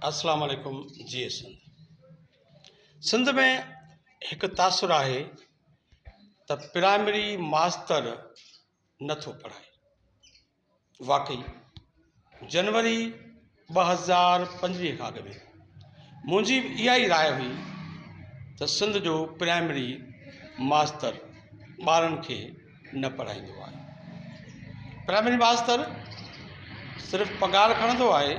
اسلام عليڪم جيئي سنڌ سنڌ ۾ هڪ تاثر آهي ته پرائمري ماستر نٿو پڙهائي واقعي جنوري 2025 کان اڳ ۾ منهنجي به اها ئي راء هئي ته سنڌ جو پرائمري ماستر ٻارن کي نه پڙهائيندو آهي. پرائمري ماستر صرف پگهار کڻندو آهي،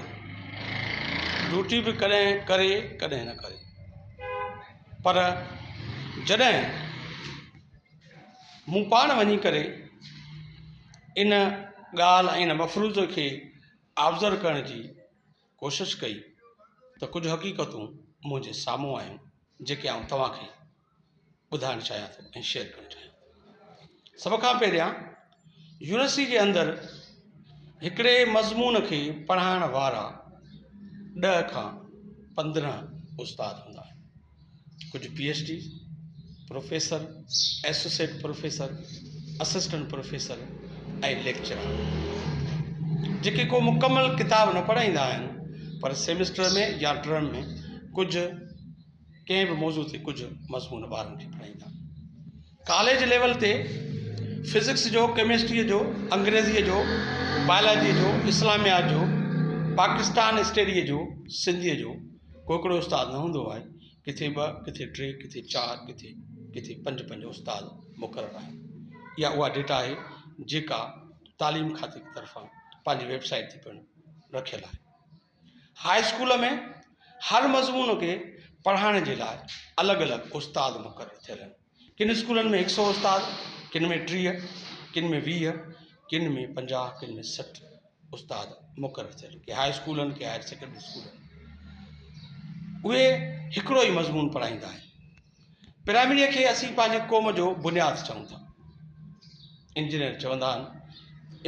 ڊيوٽي به ڪڏهن ڪري ڪڏهن نه ڪري پر جڏهن مون پاڻ وڃي ڪري ان ڳالهه ۽ ان مفروضي کي آبزرو ڪرڻ جي ڪوشش ڪئي ته ڪجهه حقيقتون منهنجي سامهون آيون جيڪي آئون توهان کي ٻڌائڻ چاهيان ٿو ۽ شيئر ڪرڻ چاهيان ٿو. سڀ کان پهريان يونيورسٽي جي اندر هڪڙي مضمون کي پڙهائڻ وارا ڏهه کان 15 استاد هوندا آهن. ڪجهه P H D, professor, associate professor, assistant professor ۽ lecturer جيڪي ڪو مڪمل ڪتاب نه پڙهائيندا آهن پر سيمسٽر ۾ يا ٽرم ۾ ڪجهه ڪنهن به موضوع تي ڪجهه مضمون ٻارن کي پڙهائيندا. ڪاليج ليول تي فزڪس جو، ڪيمسٽريء جو، انگريزيء جو، بائلاجيء جو، اسلاميات جو، پاڪستان اسٽيڊيء جو، سنڌيء جو ڪو هڪڙو استاد نه هوندو آهي، ڪٿي ٻه، ڪٿي ٽي، ڪٿي چار، ڪٿي ڪٿي پنج پنج استاد مقرر آهن. اها اها ڊيٽا آهي جيڪا تعليم کاتي طرفان پنهنجي ويب سائيٽ تي پڻ رکيل آهي. هاء اسڪول ۾ هر مضمون کي پڙهائڻ جي لاء الڳ الڳ استاد مقرر ٿيل آهن. ڪن اسڪولن ۾ هڪ سئو استاد، ڪن ۾ 30، ڪن ۾ 20، ڪن ۾ 50، ڪن ۾ 60 استاد مقرر ٿيل آهن. ڪي هاء اسڪول آهن، ڪي هائر سيڪنڊري اسڪول آهن. اهي هڪڙو ئي مضمون پڙهائيندا آهن. پرائمريء کي اسين پنهنجي قوم جو بنياد چئون ٿا. انجنيئر چوندا آهن،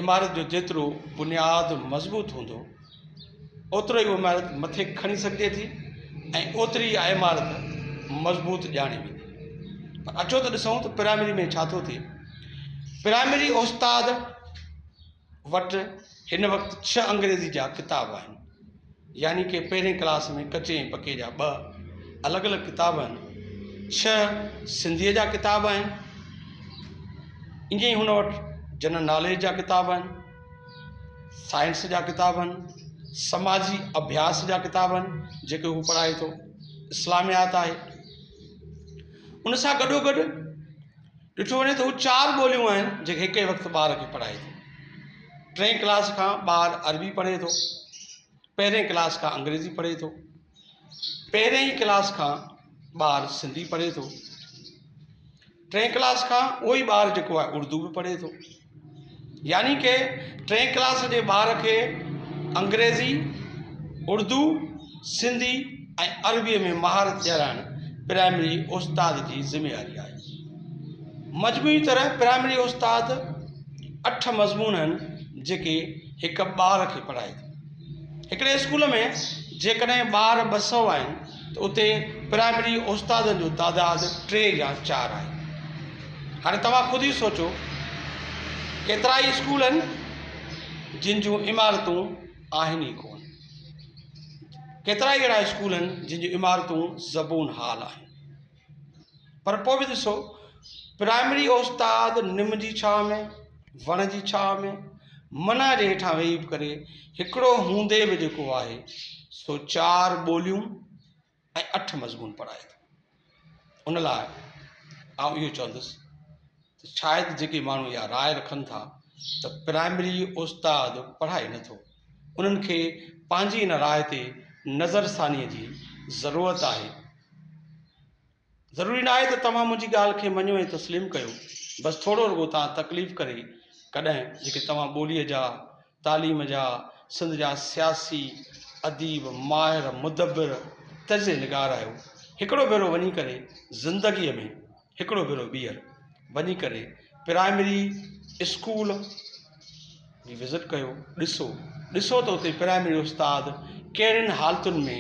عمارت جو جيترو بنياد مضبوط هوندو، اوترو ئي عمارت مٿي کڻي سگهجي ٿي ۽ اوتري ئي اها عمارت مضبوط ڄاڻي ويندي. پر اچو ته ڏسون ته پرائمري ۾ ڇا ٿو ٿئي. پرائمري استاد وٽ هن وقت ڇهه انگريزي جا ڪتاب آهن يعني ڪي پهرين ڪلاس ۾ ڪچي ۽ پڪي جا ٻه الڳ الڳ ڪتاب آهن، ڇهه سنڌيء جا ڪتاب آهن، ائين ئي هن وٽ جنرل ناليج جا ڪتاب آهن، سائنس جا ڪتاب آهن، سماجي اڀياس جا ڪتاب آهن جيڪي هو پڙهائي ٿو، اسلاميات آهي. ان سان گڏو گڏ ڏٺو وڃي ته هو چار ٻوليون آهن جيڪي هڪ ئي وقت ٻار کي پڙهائي ٿو. ٽئين ڪلاس کان ٻار عربي پڙهي ٿو، پهرين ڪلاس کان انگريزي پڙهي ٿو، پهرين ئي ڪلاس کان ٻار سنڌي پڙهي ٿو، ٽئين ڪلاس کان اهو ئي ٻار جيڪو آهي اردو به پڙهي ٿو. يعني ڪي ٽئين ڪلاس جي ٻار کي انگريزي، اردو، سنڌي ۽ عربيء ۾ مهارت ڏيارائڻ پرائمري استاد جي ذميواري آهي. مجموعي طرح پرائمري استاد اٺ مضمون آهن جيڪي هڪ ٻار کي پڙهائي ٿو. هڪڙي اسڪول ۾ جيڪڏهن ٻار 200 آهن ته اتي پرائمري استادن جو تعداد ٽي يا چار آهي. هاڻي توهان خود ئي سوچو ڪيترائي اسڪول آهن جن جون عمارتون آهن ئي ڪونه. ڪيترائي اهڙا اسڪول آهن جن جون عمارتون زبون حال آهن. پر پوء به ڏسو پرائمري استاد نم جي ڇانو ۾ وڻ جي ڇانو ۾ منع جي هيٺان ويهي به ڪري هڪڙو هوندي به جيڪو آهي سو چار ٻوليون ۽ اٺ مضمون پڙهائي ٿو. ان لاء آئون اهو چوندس ته شايد جيڪي ماڻهو اها راء رکن ٿا ته پرائمري استاد پڙهائي نٿو انهن کي پنهنجي ان راء تي نظرثاني جي ضرورت آهي. ضروري ناهي ته توهان منهنجي ڳالهه کي مڃو ۽ تسليم ڪيو، بس ٿورو رڳو توهان تڪليف ڪري ڪڏهن جيڪي توهان ٻوليء جا، تعليم جا، سنڌ جا سياسي، اديب، ماهر، مدبر، تجزئي نگار آهيو، هڪڙو ڀيرو وڃي ڪري زندگيء ۾ هڪڙو ڀيرو ٻيهر وڃي ڪري پرائمري اسڪول جي وزٽ ڪيو ڏسو ڏسو ته اتي پرائمري استاد ڪهڙين حالتن ۾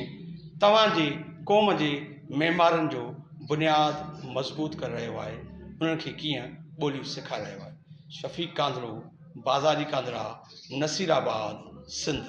توهان جي قوم جي معمارن جو بنياد مضبوط ڪري رهيو آهي انهن کي ڪيئن ٻوليون سيکاري رهيو آهي شفيق ڪانڌڙو بازاري ڪانڌڙا نصير آباد سنڌ.